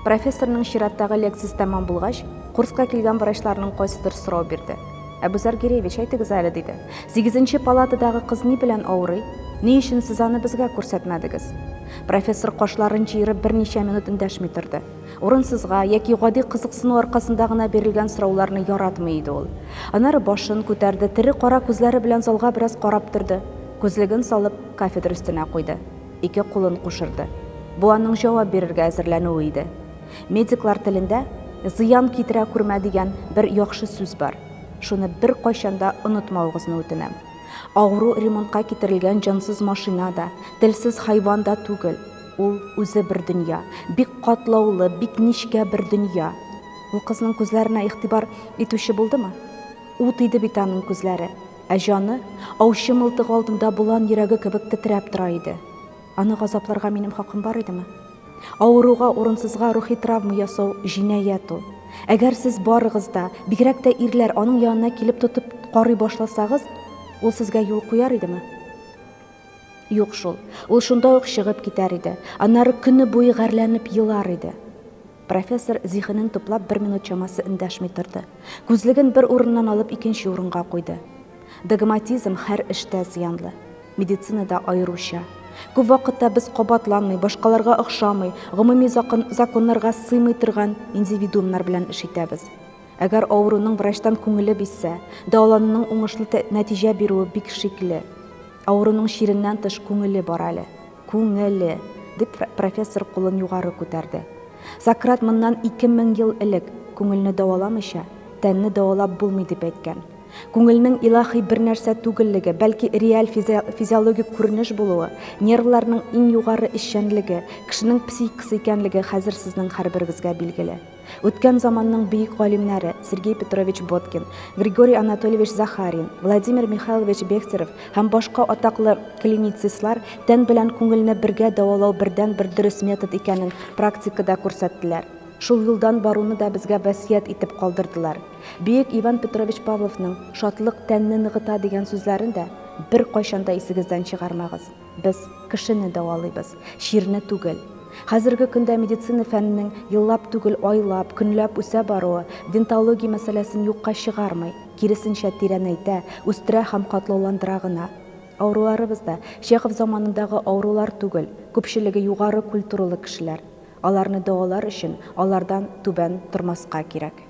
Профессорның чираттагы лекциясе тәмам булгач, курска килгән врачларның кайсыдыр сорау бирде. Әбүзәр Гиреевич, әйтегез әле, диде. Сигезенче палатадагы кыз ни белән авырый? Ни өчен сез аны безгә күрсәтмәдегез? Профессор кашларын җыерып берничә минут эндәшми торды. Урынсызга яки гади кызыксыну аркасында гына бирелгән сорауларны яратмый иде ул. Аннары башын күтәрде, тере кара күзләре белән залга бераз карап торды. Күзлеген салып, кафедра өстенә куйды. Ике кулын кушырды. Бу аның җавап бирергә әзерләнүе иде. Медиклар телендә зыян китерә күрмә дигән бер яхшы сүз бар. Шуны беркайчан да онытмавыгызны үтенәм. Авыру ремонтка китерелгән җансыз машина да, телсез хайван да түгел. Ул үзе бер дөнья. Бик катлаулы, бик нечкә бер дөнья. Ул кызның күзләренә игътибар итүче булдымы? Ут иде бит аның күзләре. Ә җаны, аучы мылтыгы алдында болан йөрәге кебек тетрәп тора иде. Аны газапларга минем хакым бар идеме? Авыруга урынсызга рухи травма ясау җинаять ул. Әгәр сез барыгыз да, бигрәк тә ирләр, аның янына килеп тотып карый башласагыз, ул сезгә юл куяр идеме? Юк шул. Ул шунда ук чыгып китәр иде. Аннары көне буе гарьләнеп елар иде. Профессор зиһенен туплап бер минут чамасы эндәшми торды. Күзлеген бер урыннан алып икенче урынга куйды. Догматизм һәр эштә зыянлы. Медицинада аеруча. Күп вакытта без кабатланмый, башкаларга охшамый, гомуми законнарга сыймый торган индивидуумнар белән эш итәбез. Әгәр авыруның врачтан күңеле бизсә, дәвалануның уңышлы нәтиҗә бирүе бик шикле. Авыруның чиреннән тыш күңеле бар әле. Күңеле! дип профессор кулын югары күтәрде. Сократ моннан 2000 ел элек, күңелне дәваламыйча, тәнне дәвалап булмый дип әйткән. Күңелнең илаһи бер нәрсә түгеллеге, бәлки реаль физиологик күренеш булуы, нервларның иң югары эшчәнлеге, кешенең психикасы икәнлеге хәзер сезнең һәрберегезгә билгеле. Үткән заманның бөек галимнәре Сергей Петрович Боткин, Григорий Анатольевич Захарин, Владимир Михайлович Бехтерев һәм башка атаклы клиницистлар тән белән күңелне бергә дәвалау бердәнбер дөрес метод икәнен практикада күрсәттеләр. Шул юлдан баруны да безгә васыять итеп калдырдылар. Бөек Иван Петрович Павловның Шатлык тәнне ныгыта дигән сүзләрен дә беркайчан да исегездән чыгармагыз. Без кешене дәвалыйбыз, чирне түгел. Хәзерге көндә медицина фәненең еллап түгел, айлап, көнләп үсә баруы дентология мәсьәләсен юкка чыгармый, киресенчә тирәнәйтә, үстерә һәм катлауландыра гына. Авыруларыбыз да Чехов заманындагы авырулар түгел, күпчелеге югары культуралы кешеләр. Аларны дәвалар өчен алардан түбән тормаска кирәк.